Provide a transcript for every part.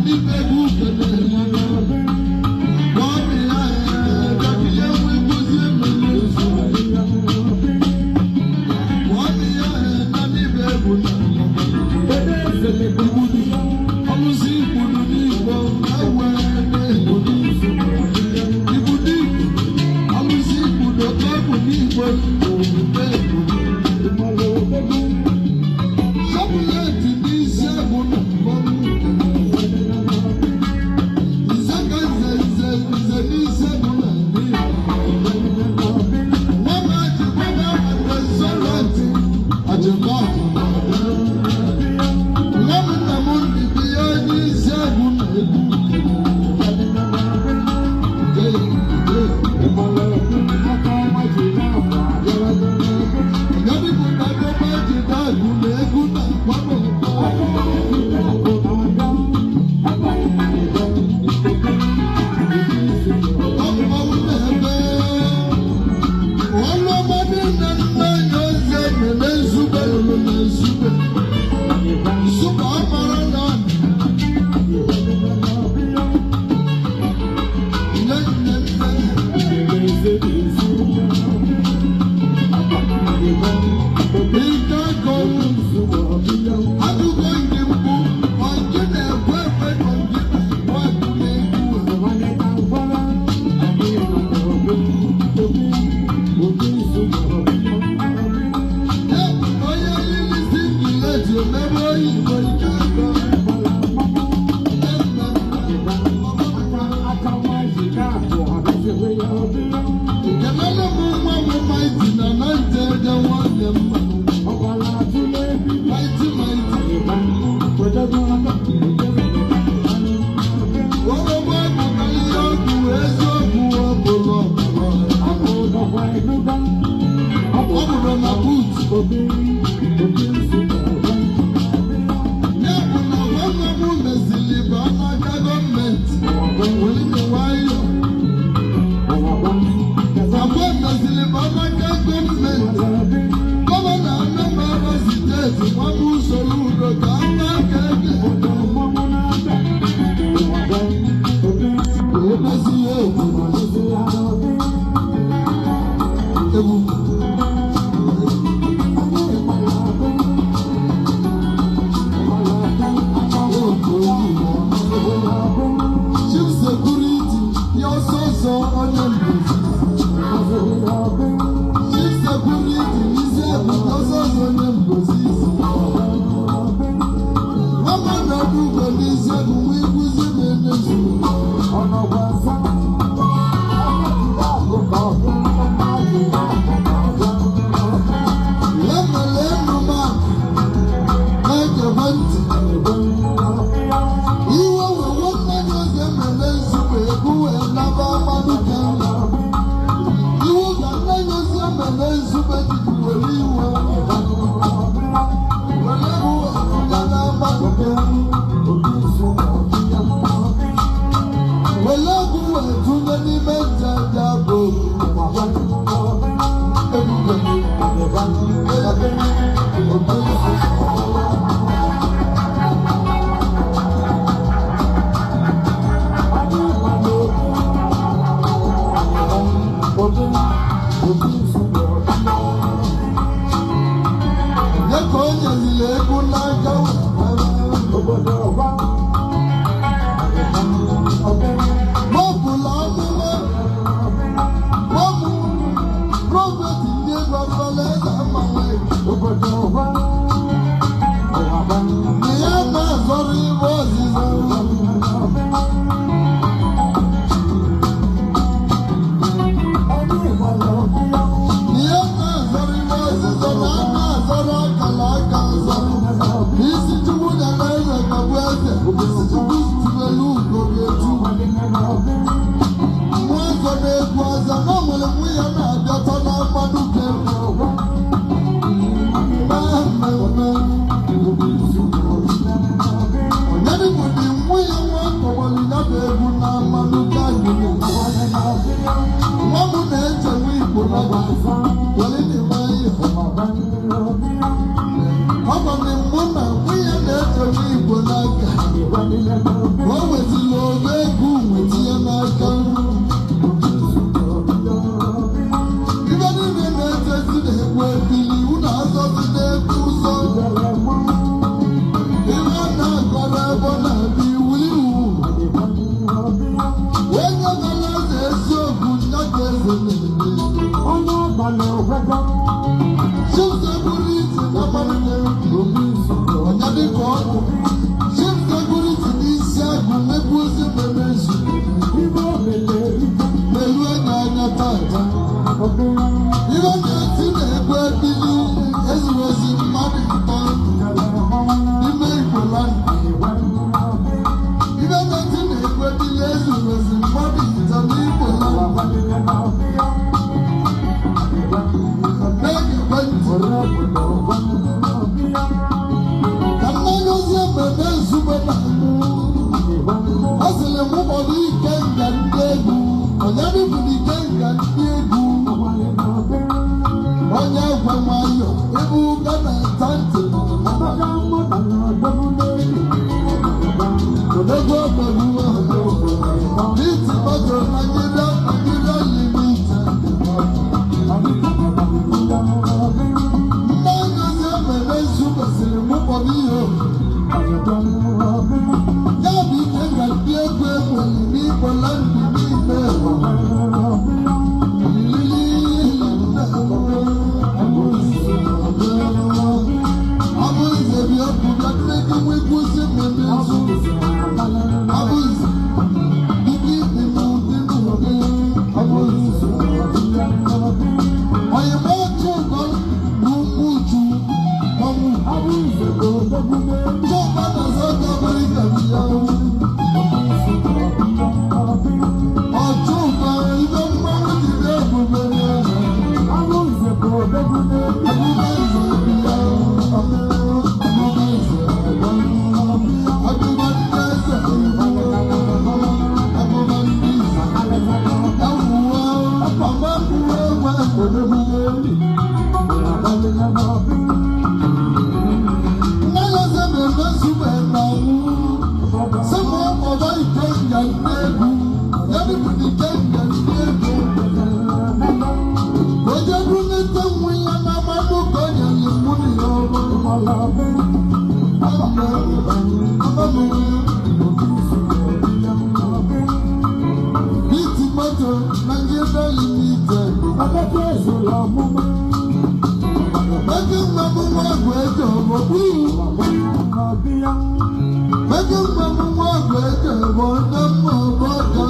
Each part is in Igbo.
N'ibe egwu kelere. Gwa ya gabiye nwe kwụzie mmemme nsogbu. Gwa ya na n'ibe egwu na ọlụsị ikpuru n'igbo ewe na-egbu igbudu igbo ọlụsị ikpuru egwu n'igbo omume egwu sọbụleti n'isi egwu na mmanwụ. Nze ka nze nze nze n'isi egwu na ndị nwa m ajikwa na restaurant ajikwa. Nwa m nna m ndị bi ya n'isi egwu na egwu. Adụgo ndị mkpu ma nke na-ekwe ekwe ma nke na-ekwe ekwe na-ekwu. Onye yiri singlet omebe oyibo ike ego. Kenele m nwa m Maịtị na na ntị ede nwanne m. Maịtị Maịtị. Orogbo egwu karịa ọgwụ eziokwu ọbụla ọbụla. Ọ bụrụ na but. Ya bụ na nwanne m mezili bụ n'aka gọọmenti. Were nwayọọ. Agwa mezili bụ n'aka gọọmenti. Gọvanọ Anambra Steeti nwa m usoro udo ka a na-aka ege. Emezi ya egwu. Egwu. Chief Security ya ọsọsọ onye mgbozi. Chief Security isi egwu ọsọsọ onye mgbozi isi. Mama na-adụ ugo n'isi egwu nwa iguzi na-emezu. Lemele emume a na-egekwe ntị. Iwe wewe mmanya oge mmemme nzukọ egwu wee naba amaduka. Iwu ka mmanya ozi mmemme nzukọ jiri were iwe. Were egwu wee na amaduka. Were egwu wee tụnye n'ime njaja bụ ebube. Ya ka o nyeziri egwu n'aka ma ọ bụla amụma ma ọ bụ prọfet ndị gwagwala eze mmanwe na ya na-azọrọ ibe ọzịza. Na ya na-azọrọ ibe ọzịza na a na-azọrọ akara aka azọ. Isi Chukwu ga na eze ka bụ eze. Isi Chukwu tubelu ugo ga-etu. Nwa ọzọ na-egwu ọzọ na o nwere nwa ya na-abịata na mmadụ onyedịbụdị nwa ya nwa tọgbọrọ ya bụ egwu na mmanụ ganyere nwa m na-eche nwa igbo na were dị nwayọ. Ọ bụ na mụ na nwa ya na-eche nwa igbo n'aka. Ibe na-eti na-egwu ebili ezuru ezi mmadụ ịtọ n'ime Igbo land. Ibe na-eti na-egwu ebili ezuru ezi mmadụ ịtọ n'Igbo land. Na-egekwe ntị ka mmanya ozi ememe nzube na-amụ. Ọ sịrị m ụfọdụ ike nga ndị egwu, onye bụ ike nga ndị egwu, onye gwe nwayọ ịbụ ụka na-ata ntị. Odogwu ọgbagbu Biti Motor Nigeria Nigeria Limited. Mmanya ozi ememe nzube sịrị m ụfọdụ ihe ya bụ ike nga ndị egwu enwere n'Igbo land niile. Ọchụkọ ibe mmanwụ jide ebube n'elu. Onye bunite nwa ya na mmadụ ka o nyere mụ na ya ọrụ. Biti Motor Nigeria Limited. Mẹ́kí mmanụ nwa agwụ eje ọbọ buu. Mẹ́kí mmanụ nwa agwụ eje ọbọ ndị mma ọbọ ọka.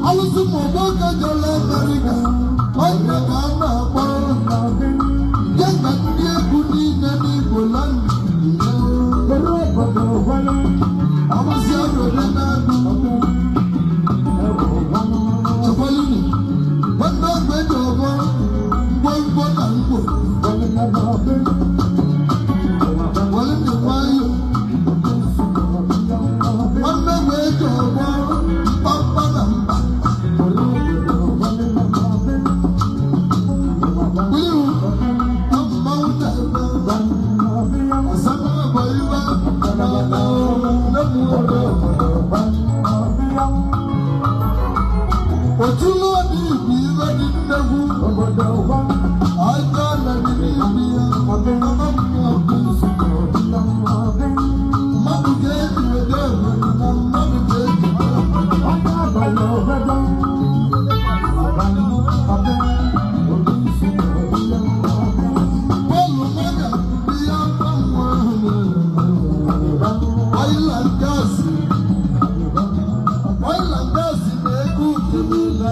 Alụsị ma ọbọ ọka jọrọ Amerịka. Nwanne ka a na-akpọ. Nke na ndị egwu niile n'Igbo land. Alụsị arụrụ na-agụ. Chekwalunu. Nwanne agwụ eje ọbọ ngwongwo na ngwo. Wọlé ní nwayọ. Nwanne m eji ọgbọ mkpamkpa na mba. Wíwú, mmanwụ na-eme. Ọsama bụ iwe na na Otulu obi bụ iwe dị nnegwu. Aka na dị n'ime ya. Mama mmadụ ga-eji wede obodo na mmadụ ga-eji bọ́ọ̀lù mọ́gà bí a bá wọn. Oil and gas. Oil and gas na-ego uke niile.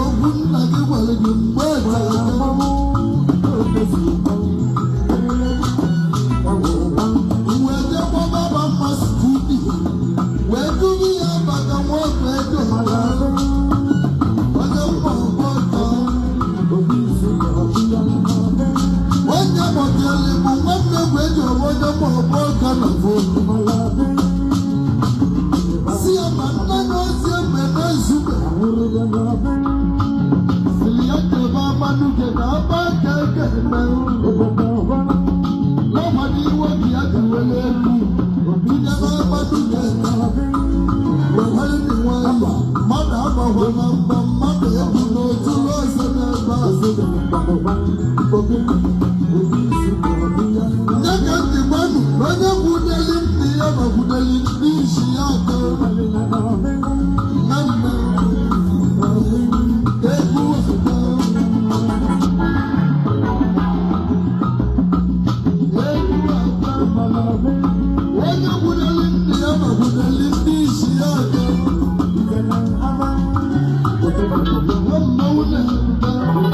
Okwu nna gị gwara gị mgbe ete wee jee gbaba ba mma skubi wee duru ya bata nwoke ego onye mma ọgbọ ọtọ. Onye mọteli bụ nwanne bụ eji ọgbọ onye mma ọgbọ ọtọ na fonu si ya ma nne na ozi eme na-ezube siri ya kebe amanuke na aba ka eke eme lọ́mọdé iwe bi ya ji wele elu tinye n'amanuke wewere ni nwayọ mmadụ agbakwa na mba mmadụ ebu n'otu ọzọ n'ebe a. Nye ka ntị gbanụ na onye gwudeli ndị ya ma gwudeli ndị isi ya aka na nne egwu ozugbo egwu aka. Onye gwudeli ndị ya ma gwudeli ndị isi ya aka. Nwa mmanwụ na-ebe.